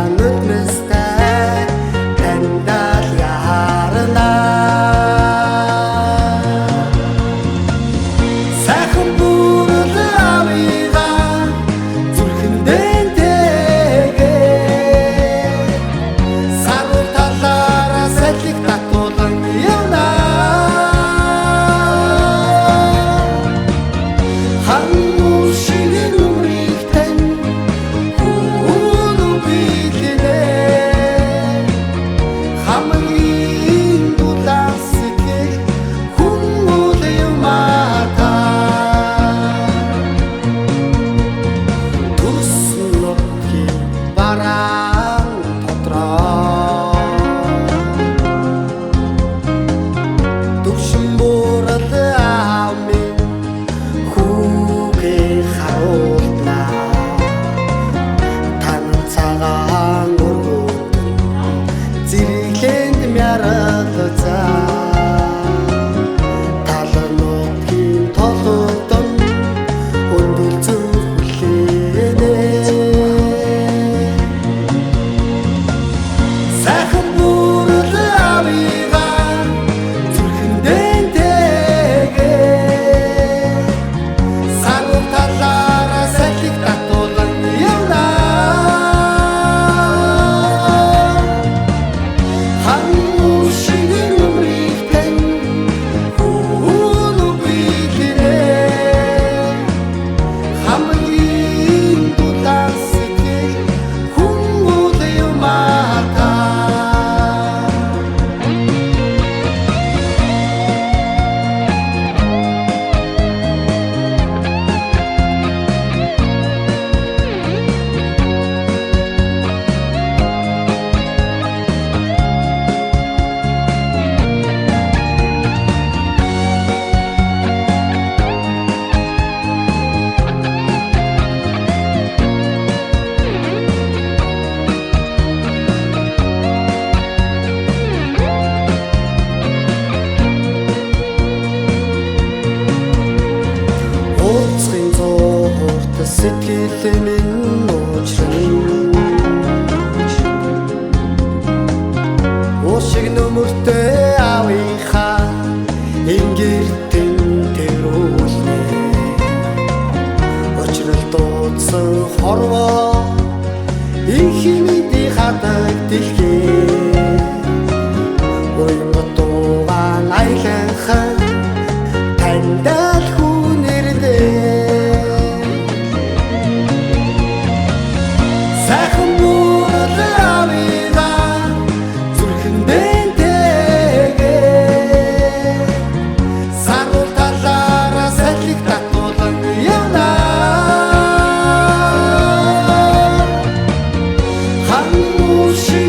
Нулимстай тандал яарна. Сайхан бүрэл авига зүрхэндээ тэгээ сарвал талаараа салхи татуулан явна. Хануу шиг нүмрийг тань хүүн билнэ. Хамгийн дулаан сэтгэл хүн үл юм аа та. Төрсөн нутгийн бараан тодроо төвшин буурал аамын хүүгээ харуулна. Тан цагаан өргөд зэрэглэнд мяралцаа. Тал нутгийн толгодон өндөлцөн хүлээнэ. Сайхан бүрэл авига зүрхэндээ тэгээ сарвал талаараа салхи татуулан явна. Хануу шиг нүмрийг тань хүүн билнэ. Хамгийн дулаан сэтгэл хүн үл юм аа та. Уулзахын зуурт сэтгэл минь уучран уул шиг нөмөртэй аавынхаа ингэртэн тэрүүлнэ. Учрал дуудсан хорвоо их мэдий хадаг дэлхий. Уян дуугаан аяланхан тандал хүн нэрлээ. Сайхан бүрэл авига зүрхэндээ тэгээ сарвал талаараа салхи татуулан явна. Хануу шиг